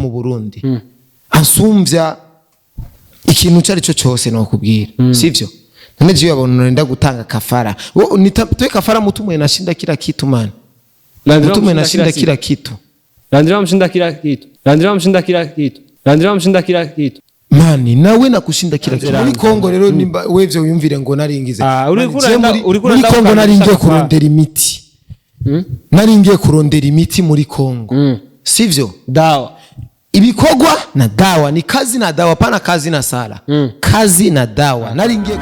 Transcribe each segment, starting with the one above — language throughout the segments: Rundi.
Mu Burundi ansumvya ikintu icyo ari cyo cyose nokubwira, sivyo? None jewe abona nenda gutanga kafara. Nitatoe kafara mtu mwenye nashinda kila kitu, man. Mtu mwenye nashinda kila kitu. Landry mshinda kila kitu. Landry mshinda kila kitu. Landry mshinda kila kitu. Mani, nawe nakushinda kila kitu muri Kongo. Rero nimba wevyo wiyumvire ngo naringize. Ah, Mani, uriko jewe uriko muri urenda Kongo gukandisha naringiye kafara. kurondera imiti, naringiye kurondera imiti muri Kongo, sivyo? Dawa. Ibikorwa na dawa ni kazi na dawa, pana kazi na sala. Kazi na dawa naringiye.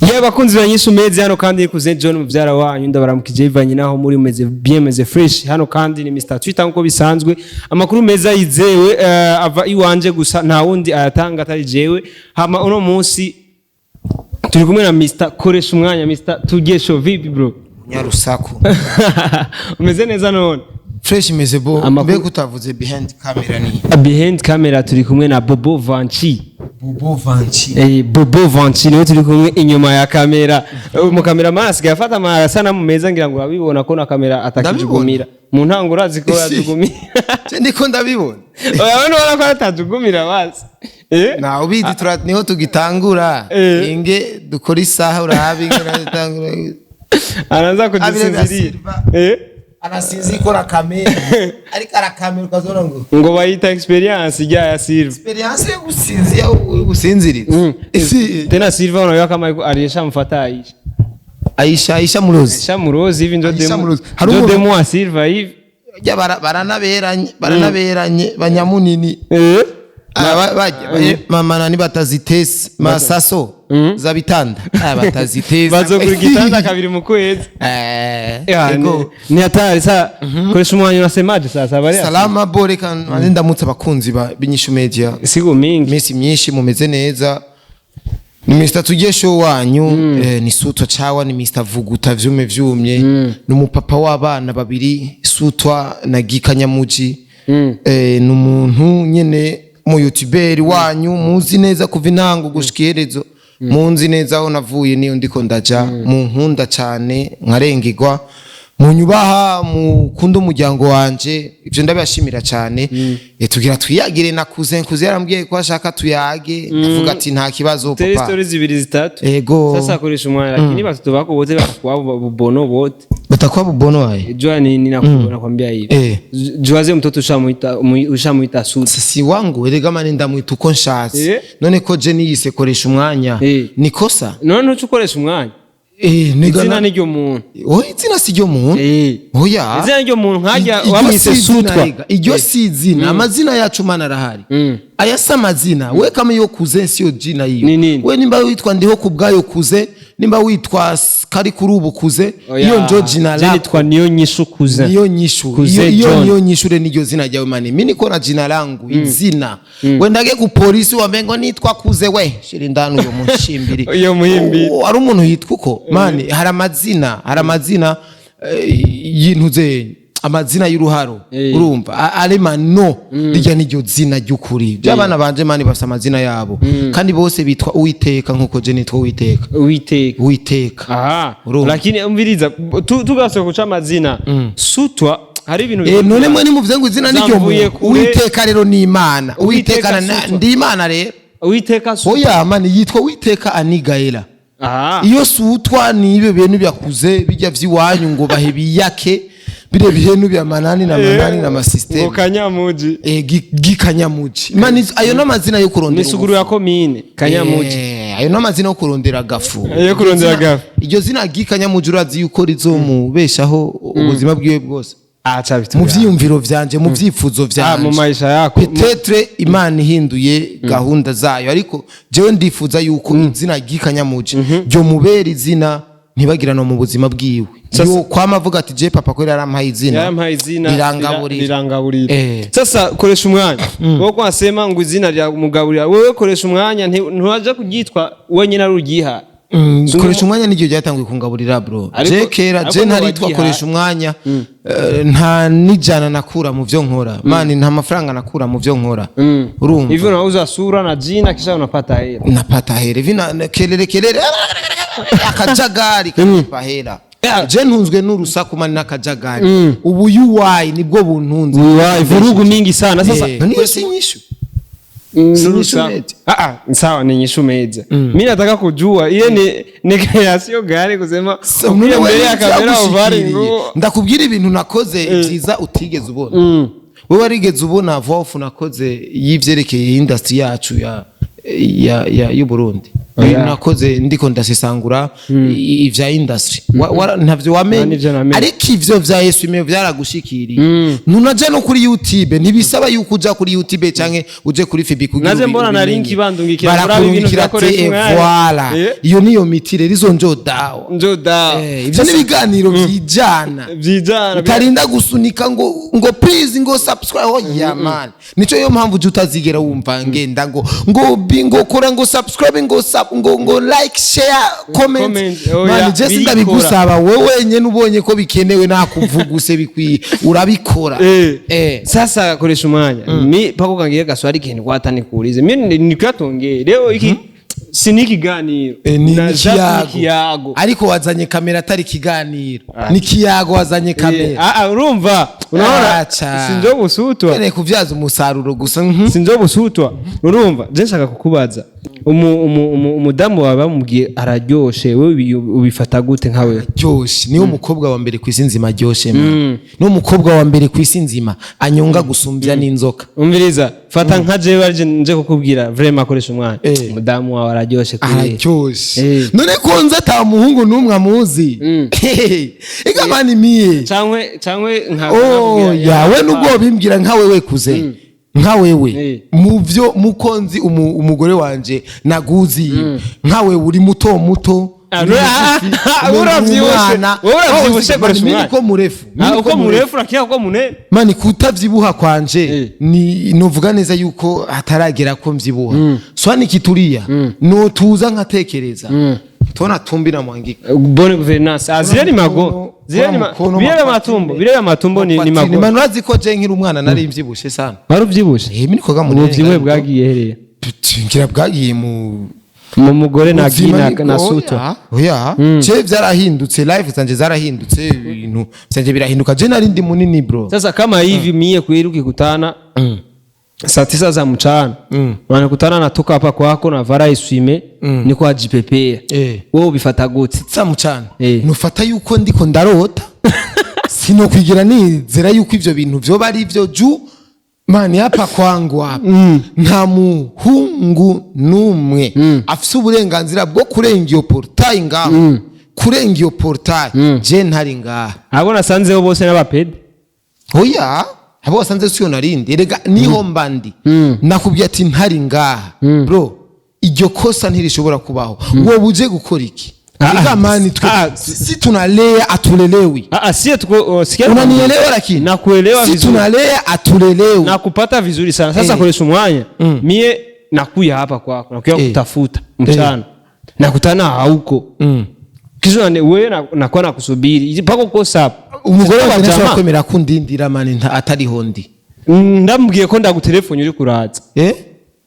Yewe bakunzi ba Nyishu Mezi, hano kandi kuze John muvyara wanyu, ndabaramukije bivanye naho muri, meze bien, meze fresh. Hano kandi ni Mr Twitter nkuko bisanzwe, amakuru meza yizewe ava iwanje gusa, nta wundi ayatanga atari jewe. Hama uno munsi turi kumwe na Mr Koresha Umwanya, Mr Tugesho. Vipi, bro? Nyarusaku. Umeze neza none? Fresh, meze bo. Mbega utavuze behind camera ni? Behind camera turi kumwe na Bobo Vanchi. Bobo Vanchi. Bobo Vanchi niwe turi kumwe inyuma ya kamera. Mu kameramani asigaye afata amasanamu meza, ngira ngo urabibona ko na kamera atakijugumira. Mu ntango urazi ko yajugumira. Je ndiko ndabibona. Urabona, ubona ko atajugumira basi. Nawe ubizi niho tugitangura. Inge dukora isaha urabe ingene dutangura. Anaanza Abire kujisinziria. Silva. Anasinzi ikora kamera, ariko arakamera ukazona ngo Ngo bayita experience ijya ya Silva. Experience yo gusinzia, yo gusinziriza. Tena Silva unajua kama alishamfuata Aisha. Aisha, Aisha Murozi. Aisha Murozi hivi ndio Aisha demo. Murozi. Hari Ndio demo wa Silva hivi. Ya baranaberanye, baranaberanye banyamunini. Ah, mama nani batazitese masaso za bitanda. Ah, batazitese. Bazogura igitanda kabiri mu kwezi. Ya, ego. Ni hatari sa. Koresha Umwanya, unasemaje sasa, habari yako? Salama bo, reka manze ndamutse abakunzi ba Binyishu Media. Siku mingi. Iminsi myinshi, mumeze neza? Ni Mr Tugesho wanyu, ni Sutwa Chawa, ni Mr Vuguta vyume vyumye, ni umupapa w'abana babiri, Sutwa na Gikanyamuji. Ni umuntu nyene mu youtuberi wanyu muzi neza kuva intango gushika iherezo, munzi neza aho navuye niyo ndiko ndaja, munkunda cyane nkarengerwa, munyubaha, mukunda umuryango wanje, ivyo ndabashimira cyane. Tugira twiyagire na kuze nkuze, yarambwiye ko ashaka tuyage, ndavuga ati nta kibazo. Tere papa. Stories zibiri zitatu. Ego. Sasa Koresha Umwanya, lakini watoto wako wote watakuwa bubono wote. Batakuwa bubono wae. Jua ni nakwambia hivi. Juaze mtoto ushamuita Suti. Si wangu erega mani, ndamwita uko nshatse. None ko je niyise Koresha Umwanya, ni kosa? None ntuca ukoresha umwanya. Nigana. Izina ni ryo muntu. Oya, izina si ryo muntu. Oya. Izina ni ryo muntu, nkajya Iryo wamwise si izina. Sutwa. Rega, iryo si izina, amazina yacu mana arahari. Aya si amazina. We kama iyo kuze siyo jina hiyo. Ni nini? We nimba witwa Ndiho ku bwayo kuze, nimba witwa kari kuri ubu kuze, Oya. iyo njo jina Je lako. nitwa Niyo Nyishu Cousin. Niyo Nyishu. Kuze iyo John. Niyo Nyishu niryo zina ryawe mani, mi niko na jina langu, izina wendage ku polisi wamengo nitwa kuze, we shira indani uyo mushimbiri. Uyo muhimbiri. Oh, hari umuntu yitwa uko mani. Hari amazina, hari amazina y'intuze, amazina y'uruharo. Urumva arema no rijya niryo zina ry'ukuri by'abana banje mani, bafite amazina yabo kandi bose bitwa Uwiteka nkuko je nitwa Uwiteka. Uwiteka. Uwiteka. Aha. Urumva. Lakini umviriza, tugasubira guca amazina. Sutwa hari ibintu None mwe nimuvuze ngo izina niryo Zamvuye muntu. kure. Uwiteka rero ni Imana. Uwiteka Uwiteka Sutwa. ndi Imana rero. Uwiteka Sutwa. Oya mani, yitwa Uwiteka Anigaela. Aha. Iyo Sutwa ni ibyo bintu byakuze bijya vy'iwanyu ngo bahe biyake bire bihenu bya manani na manani na Ngo masystème. Kanyamuji. Gikanyamuji mani, ayo n'amazina yo kurondera Misuguru ya komine Kanyamuji. Ayo n'amazina yo kurondera agafu. Yo kurondera agafu. Iryo zina Gikanyamuji urazi yuko rizomubeshaho ubuzima bwiwe bwose? Acha Mu bitu. vyiyumviro vyanje, mu vyifuzo Ah, mu vyanje. maisha yako. Peut-être Imana ihinduye gahunda zayo, ariko jewe ndifuza yuko izina Gikanyamuji ryo mubera izina ntibagirana mu buzima bwiwe, yo kwama avuga ati je papa ko yarampaye izina. Yarampaye izina. Rirangaburira. Rirangaburira. Sasa Koresha Umwanya, wowe ko wasema ngo izina ryamugaburira, wewe Koresha Umwanya ntiwaje kuryitwa wenyine ari uryiha. Koresha Umwanya niryo ryatanguye kungaburira, bro. Ariko Je kera ariko je ntaritwa ntiwagiha. Koresha Umwanya, nta n'ijana nakura mu vyo nkora mani, nta mafaranga nakura mu vyo nkora, urumva? Hivyo unauza sura na jina kisha unapata hela. Napata hera hivi na kelele kelele akajagari kanipa hera. Je ntunzwe n'urusaku man, n'akajagari. Ubu UI nibwo buntunze. Uai, vurugu mingi sana sasa. Niyo si inyishu. Si inyishu Rusa. meza. Ah, ah, sawa, ni nyishu meza. Mi nataka kujua ile ni creation gani kusema None ukija wewe mbele ya kamera uvare ntivyagushikiriye. nguo. Ndakubwira ibintu nakoze vyiza utigeze ubona. Wewe warigeze ubona voix off nakoze y'ivyerekeye industry yacu ya y'u Burundi? Oya. Ibintu nakoze ndiko ndasesangura ivya industry. Ntavyo wamenye. Nivyo namenye. Ariko ivyo vya Yesu imwe vyaragushikiriye, ntunaja no kuri YouTube. Ntibisaba yuko uja kuri YouTube canke uje kuri FB kugira Naje mbona na ubimenye. link bandungikira, murabe ibintu Barakurungikira vyakoresha ati umwanya. Voilà. Iyo niyo miti rero, izo njo dawa. Njo da. Ivyo ni ibiganiro vyijana. Vyijana. Utarinda gusunika ngo please, ngo subscribe. Oh yeah man, nico yo mpamvu uje utazigera wumva ngenda ngo bi ngo kora ngo subscribe, ngo sub, ngo like, share, comment. Comment, oh Man, yeah, je birikora. sindabigusaba. Wowe wenyene ubonye ko bikenewe, nakuvuguse bikwiye, urabikora. Sasa koresha umwanya, mi pako kangiye gaswali kintu kwata nikuulize. Mi nikatongee leo iki si ni kiganiro. Ni Na ni just ni kiyago. kiyago. Ariko wazanye kamera atari kiganiro, ni kiyago wazanye kamera. Ah, ah, urumva, unaona Acha. sinjo busutwa. Keneye kuvyaza umusaruro gusa. Sinjo busutwa. Urumva, je nshaka kukubaza, umudamu wawe bamubwiye araryoshe, wewe ubifata gute nkawe? Ryoshe, niwo mukobwa wa mbere ku isi nzima aryoshe man. Niwo mukobwa wa mbere ku isi nzima anyonga gusumbya n'inzoka. Umviriza, fata nka jewe arije nje kukubwira vraiment, akoresha umwanya, umudamu wawe araryoshe kuri Araryoshe. None ko nzi ata muhungu n'umwe amuzi ega man, miye. Cankwe nka Oh ya, we nubwo bimbwira nka wewe kuze nka wewe muvyo mukonzi umugore wanje naguzi, nka wewe uri muto muto, Ah, uri mugufi, ah, uravyibushe. umwana. Wowe uravyibushe, Oh, koresha mimi umwanya. niko murefu. Mimi Ah, niko uko murefu rakia uko munene. Man, kutavyibuha kwanje ni novuga neza yuko hataragera ko mvyibuha swa nikitulia, notuza nkatekereza tona tumbi na mwangika. Bonne gouvernance, ah, zile ni mago zile ni Mkono, bile mapatine. matumbo, bile matumbo ni mago. Manu, urazi ko je nkiri umwana nari mvyibushe sana? Wari uvyibushe? Eh, mimi nikoga munene. Ubuvyibuhe bwagiye hereye? Ngira bwagiye mu Mu mugore na Ubuzima na na sutwa. Oya, je vyarahindutse, life zanje zarahindutse, ibintu vyanje birahinduka. Je nari ndi munini bro. Sasa kama hivi mie kweli ukikutana saa 9 za mchana, wanakutana natoka hapa kwako na vara essuie-main, niko ajipepea, wewe ubifata gute? Sa mucana nufata yuko ndiko ndarota, sinokwigira nizera yuko ivyo bintu vyoba ari ivyo juu man, hapa kwangu hapa nta muhungu n'umwe afise uburenganzira bwo kurenga iyo portail ngaho, kurenga iyo portail je ntari ngaha. Abo nasanzeho bose n'abapede. Oya, abo wasanze siyo narindi. Erega niho mba ndi, nakubwiye ati ntari ngaha bro, iryo kosa ntirishobora kubaho. Wowe uje gukora iki? Ah, Ega man, twe ah, si tunalea atulelewi. Ah, ah, sie tuko oh, sikia. Unanielewa lakini? Nakuelewa Si vizuri. tunalea atulelewi. Nakupata vizuri sana. Sasa koresha umwanya, mie nakuya hapa kwako, nakuya kutafuta mchana, nakutana hauko, kisha wewe nakuwa nakusubiri pako kosa hapo. Umugore Sasa wanjye ntashobora jamaa, kwemera ko undindira man, atariho ndi. Ndamubwiye ko ndagutelefone uri kuraza.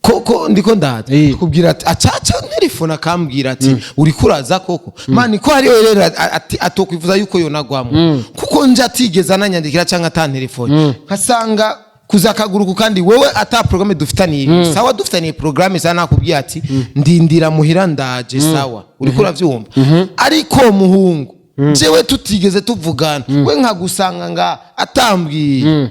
Koko ndiko ndaza. Kubwira ati acaca telefone akambwira ati uri kuraza koko man, ko hariyo rero ati atokwifuza yuko yonagwamo kuko nje atigeze ananyandikira cyangwa atantelefone, nkasanga kuza akaguruku kandi wewe ata programme dufitaniye. Sawa, dufitaniye programme sana, nakubwiye ati ndindira muhira ndaje. Sawa, uriko uravyumva? Ariko muhungu jewe tutigeze tuvugana, we nkagusanga nga atambwiye.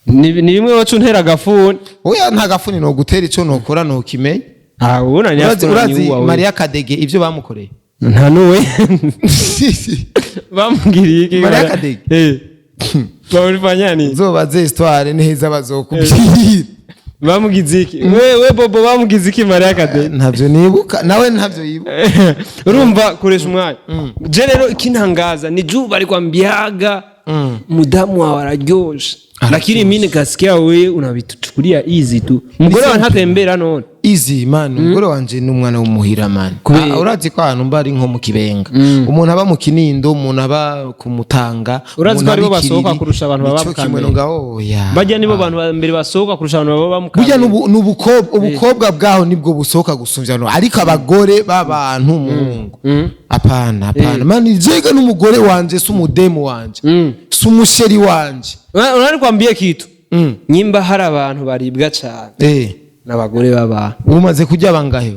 Ni bimwe wacu untera agafuni. Oya, nta gafuni nogutera, ico nokora nokimenya. Ah, ubona ni Urazi Maria Kadege ivyo bamukoreye? Nta nuwe bamugiriye iki? Maria Kadege? Bamufanya nini? Zobaze histoire neza bazokubwira. Bamugize iki? We Bobo, bamugize iki Maria Kadege? Ntavyo nibuka, nawe ntavyo yibuka. Urumva, koresha umwanya, je rero ikintangaza ni juu balikwambiaga mudamu wawe araryoshe, lakini mimi nikasikia wewe unavituchukulia easy tu. Mugore wawe ntatembera none? Easy man, umugore wanje ni umwana w'umuhira man. Kubera- Ah, urazi ko ahantu mba ari nko mu Kibenga, umuntu aba mu Kinindo, umuntu aba ku Mutanga, Urazi umuntu ko aribo aba i basohoka Kiriri, kurusha abantu baba nico mu kimwe Kamenge. ngaho oya. Bajya nibo bantu ba mbere basohoka kurusha abantu baba mu Burya Kamenge. ubukobwa bwaho nibwo busohoka gusumvya no, ariko abagore b'abantu muhungu, apana, apana man, jega n'umugore wanje, si umudemu wanje, si umusheri wanje. Unani kwambie kitu, nyimba hari abantu baribwa cyane n'abagore b'abantu. Umaze kurya bangahe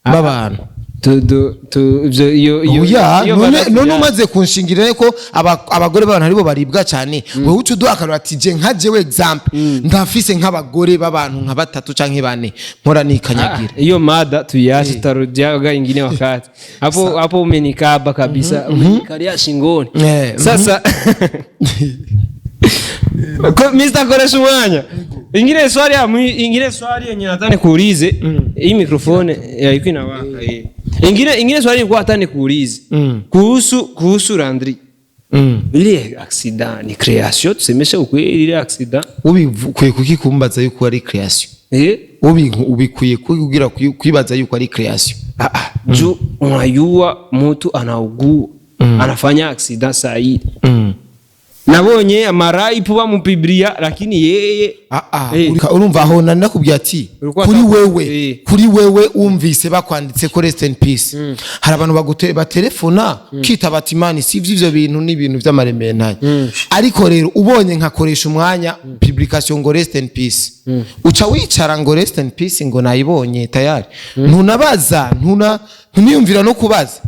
b'abantu? Tu tu tu ivyo iyo Oya, iyo none bada- none umaze kunshingira ko abagore b'abantu aribo baribwa cyane, wewe uca uduha akarorero ati je nka jewe, example, ndafise nk'abagore b'abantu nka batatu canke bane mpora nikanyagira. Ah, hiyo mada tuiache, tutarudiaga ingine wakati. Hapo hapo umenikaba kabisa, umenikalia shingoni. Sasa Mr. Koresha umwanya, ingine swali ya ingine swali yenye nataka nikuulize, hii microphone yaiko inawaka hii. Ingine swali nilikuwa nataka nikuulize kuhusu Landry. Ile accident ni création, tusemeshe ukweli, ile accident. Ubikwiye kuki kumbaza yuko ari création? Ubikwiye kugira kwibaza yuko ari création? Ah, ah, juu unajua mtu anaugua, anafanya accident saa hii, nabonye amaraipu bamupibria, lakini yeye Ah, ah, urumva aho nari nakubwiye ati Ulikuwa kuri wewe, kuri wewe wumvise bakwanditse ko rest in peace, hari abantu baterefona kitaba ati man, si ivyo bintu ni ibintu vy'amaremere. Ariko rero ubonye nkakoresha umwanya publication ngo rest in peace, uca wicara ngo rest in peace, ngo nayibonye tayari, ntunabaza, ntuniyumvira no kubaza.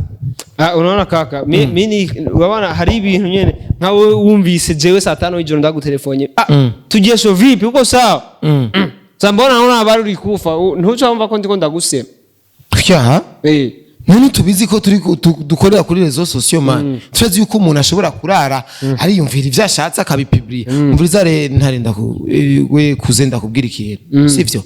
Ah, unaona kaka, mi ni urabona hari ibintu nyene nka wewe wumvise jewe saa 5 y'ijoro ndagutelefone, ah, tugiye so vipi, uko sawa? Sasa mbona naona habari ulikufa, ntuca wumva ko ndiko ndagusema? Tya none tubizi ko turi dukorera kuri réseaux sociaux man, turazi yuko umuntu ashobora kurara ariyumvira ivyo ashatse akabipublia. Umviriza re ntare, we kuze ndakubwira ikintu, sivyo?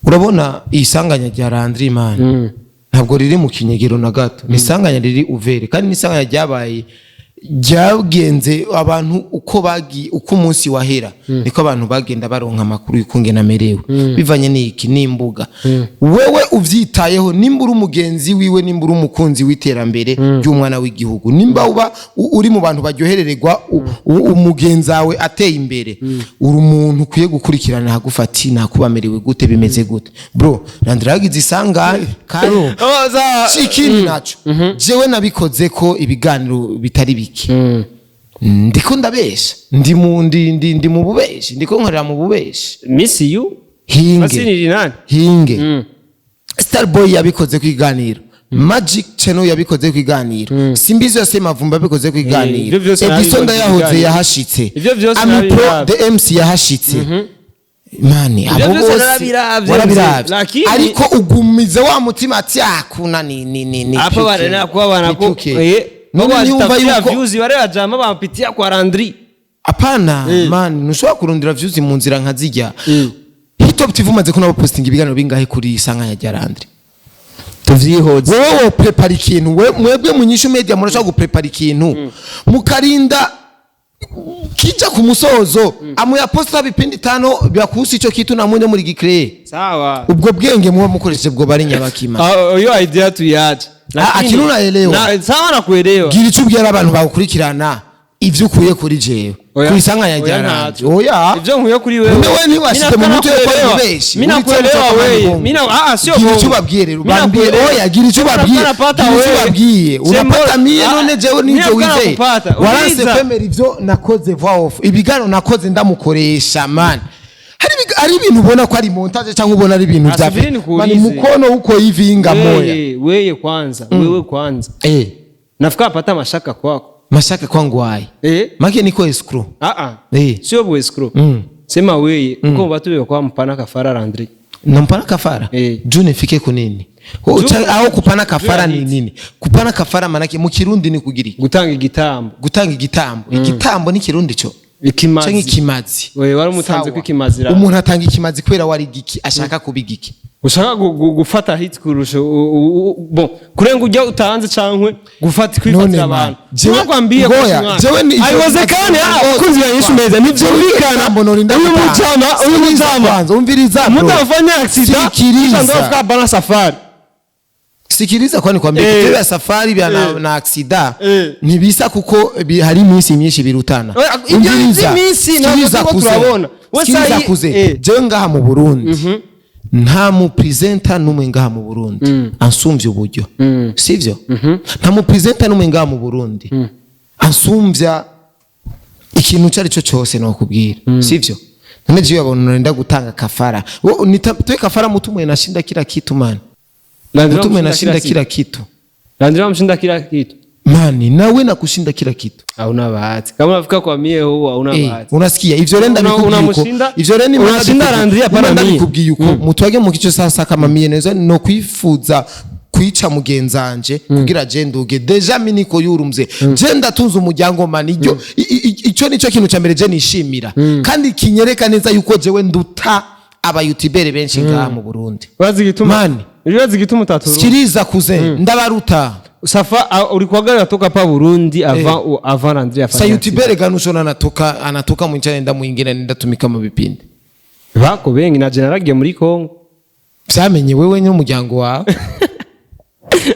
Urabona iyi sanganya rya Landry man, ntabwo riri mu kinyegero na gato, ni isanganya riri ouvert, kandi ni isanganya ryabaye ryagenze abantu uko bagiye, uko umunsi wahera niko abantu bagenda baronka amakuru y'uko ngena amerewe, bivanye n'iki n'imbuga. Wewe uvyitayeho, nimba uri umugenzi wiwe, nimba uri umukunzi w'iterambere ry'umwana w'igihugu, nimba uba uri mu bantu baryoherererwa umugenzi wawe ateye imbere, uri umuntu ukwiye gukurikirana hagufati nakuba amerewe gute, bimeze gute. Bro, Landry yagize isanganya kandi Oh, ikindi naco jewe nabikoze ko ibiganiro bitari bike, ndiko ndabesha, ndi mu ndi ndi ndi mu bubeshi, ndiko nkorera mu bubeshi. Miss you. Hinge. Basi ni nani? Hinge. Starboy yabikoze ku iganiro, Magic Channel yabikoze ku iganiro, Simbizi yose Mavumba yabikoze ku iganiro, Ivyo vyose Edison nabibonye Ndayahoze ku biganiro. yahashitse, Ivyo vyose Ami Pro narabiravye. the MC yahashitse mani, Ivyo abo vyose bose narabiravye, warabiravye. lakini- Ariko ugumiza wa mutima ati akuna ni Hapo bana kwa bana ko PQK. none None niumva niwumva yuko views bare bajama bampitia kwa Landry. Apana man, ntushobora kurondera views mu nzira nka zijya. Hitop TV umaze kubona bapostinga ibiganiro bingahe kuri isanganya rya Landry? Tuvyihoze. Wowe wo prepara ikintu, mwebwe mu Nyishu Media murashobora guprepara ikintu mukarinda kija ku musozo, amuya posta vipindi tano vyakuhusu ico kitu na mwende muri gicree. Sawa. Ubwo bwenge muba mukoresheje bwo bari nyabakima. Ah, hiyo idea tuiache. Ah, akini unaelewa. Na sawa, nakuelewa. Gira ico ubwira abantu bagukurikirana ivyo ukuye kuri jewe Oya. ku isanganya Oya, rya Landry. ntaco. Oya. Ivyo nkuye kuri wewe. None we ntiwashyize mu mutwe ko ari ubeshi. Mimi nakuelewa wewe. Mimi ah sio Gira bongo. icyo ubabwiye rero, Mimi bambwiye. nakuelewa. Oya, gira icyo ubabwiye. Napata Gira icyo wewe. ubabwiye. Unapata mie, Ah, none jewe mimi nivyo napata wizeye. kupata. Waranse Uliza. kwemera ivyo nakoze voix off, ibiganiro nakoze ndamukoresha man. Hari ibintu ubona ko ari montage cyangwa ubona ari ibintu bya Asubiri nikuulize. man, mukono uko hivi inga moya. Wewe wewe kwanza, wewe kwanza. Nafika pata mashaka kwako. Mashaka kwangu wayi? Make niko escrow? Ah ah. Sio bu escrow. Sema wewe uko watu kwa mpana kafara Landry. Nampana kafara? Juu nifike kunini? Aho kupana kafara Juu ya ni nini? Kupana kafara manake mu Kirundi ni kugira iki? Gutanga igitambo. Gutanga igitambo. Igitambo ni Kirundi cyo Ikimazi. canke ikimazi? Wewe wari umutanze Sawa. ko ikimazi ra. Umuntu atanga ikimazi kubera wari igiki, ashaka kuba igiki. Ushaka gufata hit kurusha bon, kurenga ujya utanze cankwe gufata kwifatira abantu. Nakwambie Ngoya, jewe ni haiwezekani. Kunzi ya Yesu meza ntivyumvikana. Uyu mujama, uyu mujama Kwanza umviriza, bro. Mutafanya accident. Sikiliza. Kisha ndo bana safari. Sikiliza, kwani kwambia kitu ya safari bya na accident ntibisa kuko hari iminsi myinshi birutana. Ibyo Umviriza. by'iminsi ntabwo Sikiliza turiko kuze. turabona. We Sikiliza sahi- kuze. Jewe ngaha mu Burundi nta mu presenter n'umwe ngaha mu Burundi ansumvya uburyo, sivyo? Nta mu presenter n'umwe ngaha mu Burundi ansumvya ikintu icyo ari cyo cyose nokubwira, sivyo? None jewe abona nenda gutanga kafara. Nitatoe kafara mtu mwenye nashinda kila kitu, man. Mtu mwenye nashinda kila kitu. Landry wamshinda kila kitu. Mani, nawe nakushinda kila kitu. Hauna bahati kama unafika kwa mie huo hauna bahati. Unasikia ivyo renda Una- ndabikubwiye uko. Unamushinda? Ivyo renda Unashinda Landry, hapana mie. Ndabikubwiye uko mutwage mu kico sasa kama mie neza no kwifuza kwica mugenzanje kugira je nduge. Déjà mi niko yurumze, je ndatunze umuryango, man. Iryo ico nico kintu ca mbere je nishimira kandi kinyereka neza yuko jewe nduta aba youtubere benshi ngaha mu Burundi. Urazi igituma? Mani. Urazi igituma utatu? Sikiliza kuze, ndabaruta. Safa ulikuwa natoka pa Burundi avant avant Landry Sa afanye youtubere ganushona anatoka anatoka mwinchi anaenda mwingine anaenda mu bipindi. Bako bengi na naragiye muri Congo. Vyamenye wewe n'umuryango wawe.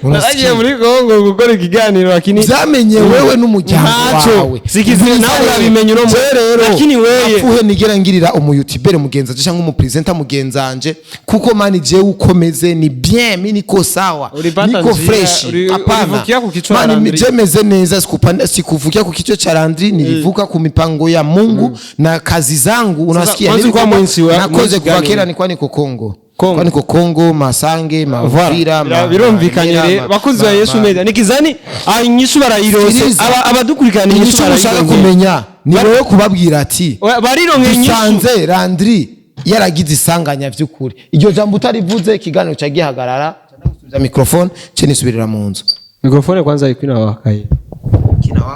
Naragiye muri Congo gukora ikiganiro, lakini Vyamenye wewe n'umuryango Ntaco. wawe. Sikizina nawe urabimenya uno Je rero lakini weye apfuhe nigera ngirira umuyutubere mugenzi cyangwa umupresenter mugenzanje kuko mani jewe ukomeze ni bien, mi niko sawa. Ulipata Niko njia, fresh. Hapana. Ulivukia ku kichwa Mani, Landry. je meze neza, sikupanda, sikuvukia ku kichwa cha Landry, nilivuka ku mipango ya Mungu na kazi zangu, unasikia? Kwanza Nilikuwa ulikuwa mwinsi nakoze mwinsi kuva gani? kera nilikuwa niko Kongo. Kongo. Kwa niko Kongo, Masange, Mavira, Birumvikanye rero, bakunzi ba Yesu Media, nikizani inyishu barayirose. Sikiliza. Abadukurikirana inyishu Inyishu mushaka barayironkeye. kumenya ni wowe kubabwira ati Oya, barironkeye inyishu. Dusanze Landry yaragize isanganya vy'ukuri. Iryo jambo utarivuze, ikiganiro ca gihagarara, gusubiza microphone ce nisubirira mu nzu. Mikrofone kwanza iko wakaye.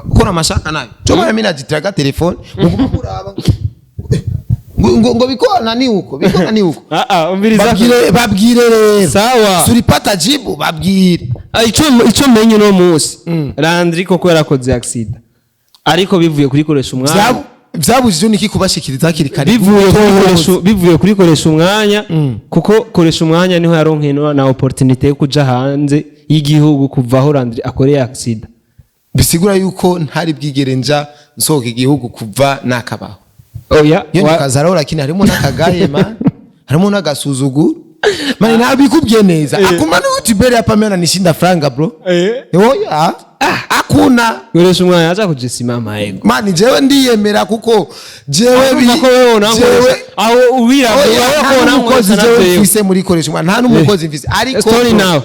Kuko mashaka nayo cyo mara mimi najitiraga telefone muguma muraba ngo bikona ni uko, bikona ni uko. Ah ah, umviriza. Babwire, babwire rero. Sawa. Suripata jibu, babwire. Ah, ico menye uno munsi, Landry koko yarakoze accident ariko bivuye kuri koresha umwanya. Vyabujije niki kubashikiriza hakiri kare? Bivuye kuri koresha umwanya, kuko koresha umwanya niho yaronkeye na opportunité yo kuja hanze y'igihugu kuva aho Landry akoreye accident. Bisigura yuko ntari bwigere nja nsohoka igihugu kuva nakabaho. Oya. Iyo nikazaraho, lakini harimo n'akagaye, man, harimo n'agasuzuguro, man. Nabikubwiye neza, akuma n'utibere hapa mimi ananishinda franga, bro. Oya, akuna. Koresha umwanya aza kujisimama ego. Mani, jewe ndiyemera kuko jewe Urumva ko wewe unankoresha jewe aho uwira Oya, urabona nta ko n'umukozi unankoresha jewe na mfise muri koresha umwanya, nta n'umukozi mfise ariko Stone nawe.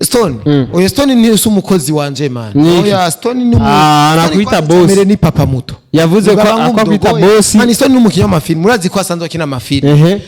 Stone, oya, Stone ni si umukozi wanje, man. Ni iki? Oya, Stone ni Ah, Stone anakuita kwanza boss. mbere ni papa muto. Yavuze ko Ni baba akwita nk'umudogo. boss. Man, Stone ni umukinnyi w'amafilmu, urazi ko asanzwe akina amafilmu.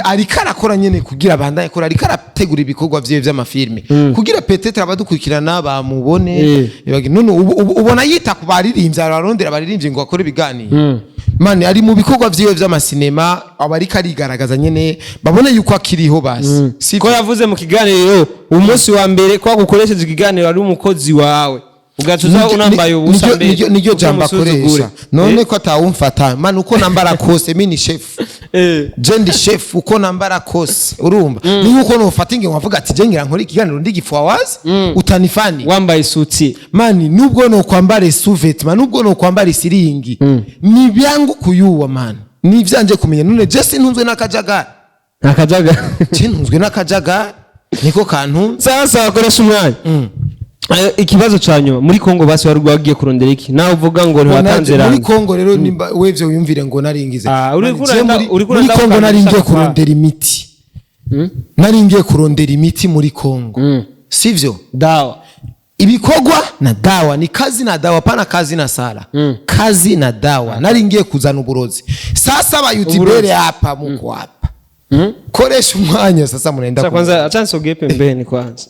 Ariko arakora nyene kugira abandanye akora, ariko arategura ibikorwa vyiwe vy'amafilme kugira peut-être abadukurikirana bamubone. None ubona yita ku baririmbyi, ararondera abaririmbyi ngo akore ibiganiro? Man, ari mu bikorwa vyiwe vy'amasinema, aba ariko arigaragaza nyene babone yuko akiriho basi. Si Ko yavuze mu kiganiro umunsi wa mbere ko agukoresheje ikiganiro ari umukozi wawe, ugaca uza unambaye ubusa mbere niryo jambo ukamusuzugura. akoresha none ko atawumfata, man. Uko nambara kose mi ni chef. Je ndi chef uko nambara kose, urumva? Ni nkuko nofata ingingo nkavuga ati je ngira nkore ikiganiro ndi gifuawazi, utanifani. Wambaye isuti. Mani, nubwo no kwambara sous-vêtement, nubwo no kwambara isiringi, ni byangu kuyuwa, man, ni ivyanje kumenya. None je sintunzwe n'akajagari? Akajaga. Je ntunzwe n'akajagari, niko kantu. Sasa bakoresha umwanya. Ikibazo ca nyuma, muri Kongo basi wari wagiye kurondera iki nawe uvuga ngo ntiwatanze Muri rangi? Kongo rero nimba wevyo wiyumvire ngo naringize. Ah, uri Mani, kurenda- je uri muri kurenda Kongo ukandisha naringiye amafaranga. kurondera imiti, naringiye kurondera imiti muri Kongo, sivyo? Dawa. Ibikorwa na dawa ni kazi na dawa, pana kazi na sala. Kazi na dawa, naringiye kuzana uburozi. Sasa abayutibere hapa muko hapa koresha umwanya, sasa munaenda Sasa kwanza acha nisogee pembeni kwanza.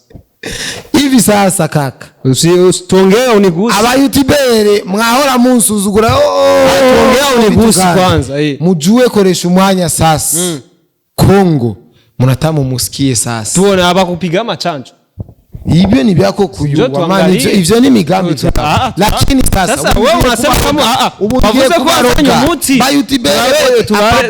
Hivi sasa kaka. Usitongee uniguse. Abayutibere mwahora munsuzugura, oh, Tuongea unigusi vitu gani? kwanza, eh. Mujue koresha umwanya sasa. Kongo Munatamu musikie sasa. Tuone abakupiga amachanjo. Ibyo ni byako Njo kuyuwa man, tuangalie. ivyo ni migambi tu. Ah, ah, Lakini sasa Sasa ubu wewe ugiye unasema kubaroga. kama Ubu ugiye wavuze ko wazanye kubaroga. umuti. Bayutibere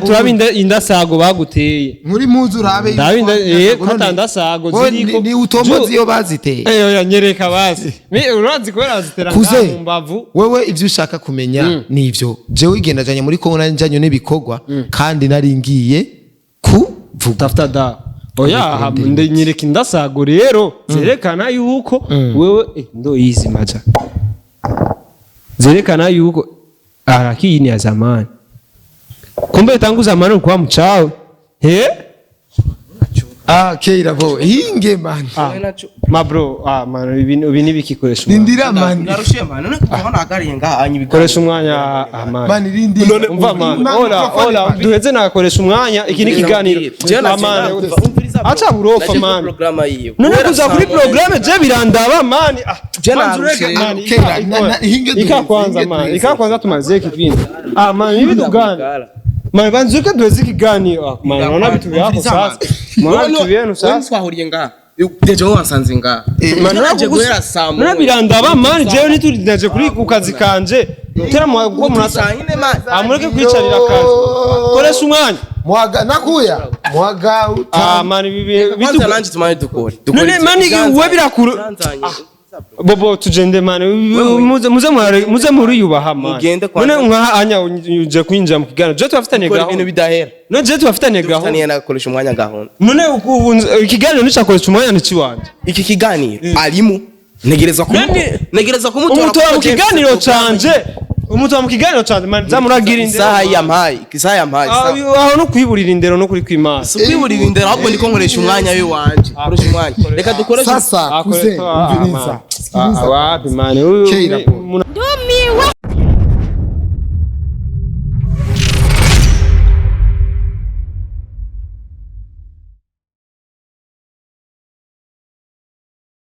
Turabe indasago baguteye. Muri muzu urabe. Ndabe ko atandasago ziriko. Ni utombozi iyo baziteye. Eh, oya, nyereka basi. Mi urazi kubera bazitera ngaha Kuze mu mbavu. wewe ivyo ushaka kumenya nivyo jewe igenda janye muri Kongo, nari njanye n'ibikorwa kandi nari ngiye kuvuga. Tafuta da. Oya, nyereka indasago rero zerekana yuko wewe ndo izi maja. Zerekana yuko arakini ni ya zamani. Kumbe tangu zamani ulikuwa mchawi. He? Ah, keira bo hinge man. Ah, ma bro, ah man, ibi nibiki? Koresha umwanya. Nindira man. Narushiye man, none kuva nagariye ngaha anyi. Koresha umwanya, ah man. Man, rindira. Umva man, ola ola, duheze nakoresha umwanya, iki ni ikiganiro. Ah, man, acha burofa man. Programme yiwe. None kuza kuri programme je birandaba man. Ah, Je man, narushe. ureke, man, Okay, hinge ika duheze, kwanza hinge man, duheze. ika kwanza tumalizie kipindi. Ah man, ibi tugane. Man, banzuke duheze ikiganiro. Ah man, unaona vitu vyako sasa. Unaona vitu vyenu sasa. Twahuriye ngaha déjà, wowe wansanze ngaha. Man, Naje guhera saa none moya. birandaba man, jewe nituri kuri ku kazi kanje. Tera mwa kuko murasa. Saa yine man. Amureke kwicarira akazi. Koresha umwanya. Mwaga nakuya mwaga uta. Ah man, ibi Kwanza bitu nanje tumane dukore. Dukore None man, we birakuru. Bobo, tugende man, muze muriyubaha man. Mugende kwanza. None nka anya uje kwinjira mu kiganiro. Je tubafitaniye Dukore ibintu gahunda. bidahera. None je tubafitaniye gahunda. Dufitaniye nakoresha umwanya gahunda. None ikiganiro nicakoresha umwanya ni ciwanje. Iki kiganiro arimo ntegerezwa None- ntegerezwa kumutora. Umutora mu Kuko James kiganiro canje. Umutora mu kiganiro canje man, zamuragira indero. Isaha yampaye, isaha yampaye. Ah, aho no kwiburira indero no kuri kwimana. Si ukwiburira indero, ahubwo ndiko nkoresha umwanya w'iwanje. Koresha umwanya, reka dukoreshe. Sasa kuze, umviriza, sikiliza. Wapi man. Keira boy.